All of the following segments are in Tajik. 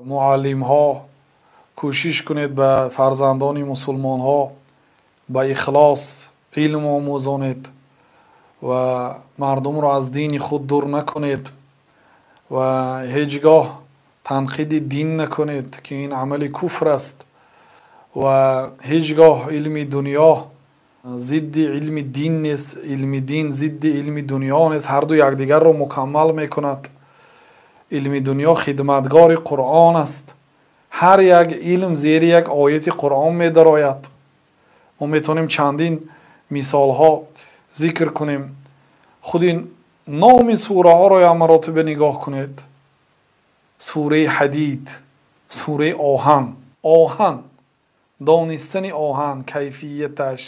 Муаллимҳо, кӯшиш кунед ба фарзандони мусулмонҳо ба ихлос илм омӯзонед ва мардумро аз дини худ дур накунед ва ҳеҷгоҳ танқиди дин накунед, ки ин амали куфр аст, ва ҳеҷгоҳ илми дунё зидди илми дин нест, илми дин зидди илми дунё нест, ҳар ду якдигарро мукаммал мекунад. Илми дунё хидматгори Қуръон аст. Ҳар як илм зери як ояти Қуръон медарояд. Мо метавонем чандин мисолҳо зикр кунем. Худи номи сураҳоро як маротиба нигоҳ кунед. Сураи Ҳадид, сураи Оҳан. Оҳан, донистани оҳан, кайфияташ,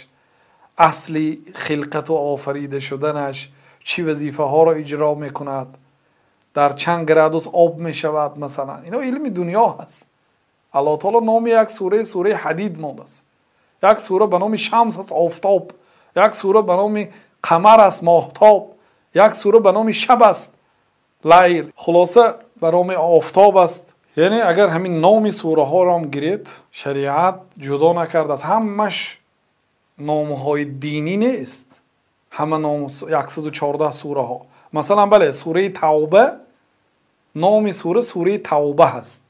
асли хилқату офарида шуданаш, чӣ вазифаҳоро иҷро мекунад, дар чанд градус об мешавад, масалан. Ино илми дунё ҳаст. Аллоҳ таоло номи як сураи, сураи Ҳадид мондааст. Як сура ба номи Шамс аст, офтоб. Як сура ба номи Қамар аст, моҳтоб. Як сура ба номи Шаб аст, Лайл. Хулоса ба номи офтоб аст. Яъне агар ҳамин номи сураҳоро ҳам гиред, шариат ҷудо накардааст. Ҳамаш номҳои динӣ нест. Ҳама ном 114 сураҳо. Масалан, бале, сураи Тавба, номи сура сураи Тавба ҳаст.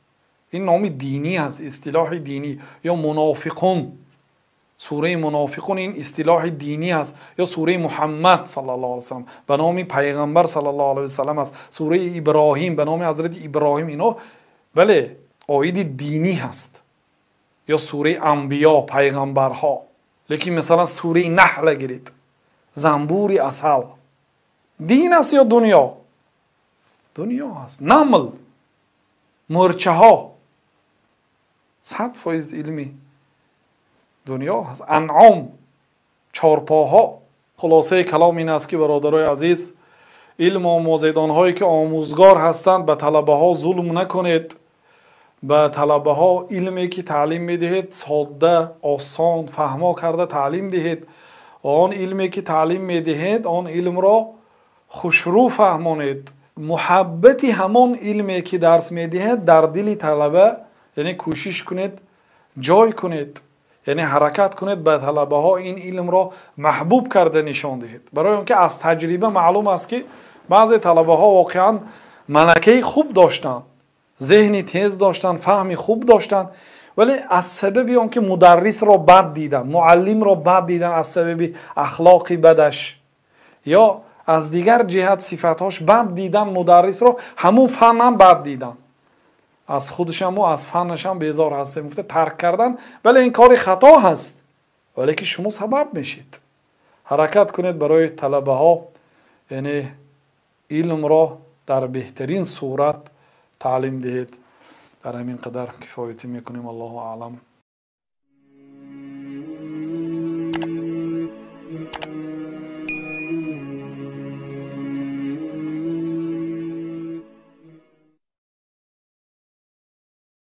Ин номи динӣ ҳаст, истилоҳи динӣ. Ё Мунофиқун, сураи Мунофиқун ин истилоҳи динӣ ҳаст. Ё сураи Муҳаммад саллаллоҳу алайҳи васаллам ба номи пайғамбар саллаллоҳу алайҳи васаллам аст. Сураи Иброҳим ба номи ҳазрати Иброҳим, ино бале оиди динӣ ҳаст. Ё сураи Анбиё, пайғамбарҳо. Лекин масалан сураи Наҳл гиред, занбури асал, дин аст ё дунё? Дунё аст. Намл, мӯрчаҳо, 100% илми дунё ҳаст. Анъом, чорпоҳо. Хулосаи калом ин аст, ки бародарои азиз, илм омӯзед. Онҳое ки омӯзгор ҳастанд, ба талабаҳо зулм накунед. Ба талабаҳо илме ки таълим медиҳед, содда, осон, фаҳмо карда таълим диҳед. Ва он илме ки таълим медиҳед, он илмро хушрӯ фаҳмонед. Муҳаббати ҳамон илме ки дарс медиҳед дар дили талаба, яъне кӯшиш кунед, ҷой кунед, яъне ҳаракат кунед ба талабаҳо ин илмро маҳбуб карда нишон диҳед. Барои он ки аз таҷриба маълум аст, ки баъзе талабаҳо воқеан малакаи хуб доштанд, зеҳни тез доштанд, фаҳми хуб доштанд, вале аз сабаби он ки мударрисро бад диданд, муаллимро бад диданд, аз сабаби ахлоқи бадаш ё аз дигар ҷиҳат сифатҳош бад дидан мударрисро, ҳамун фаннам бад дидан, аз худашаму аз фаннашам безор ҳастем гуфта тарк кардан. Вале ин кори хато ҳаст, вале ки шумо сабаб мешед. Ҳаракат кунед барои талабаҳо, яъне илмро дар беҳтарин сурат таълим диҳед. Дар ҳамин қадар кифоятӣ мекунем. Аллоҳу аълам.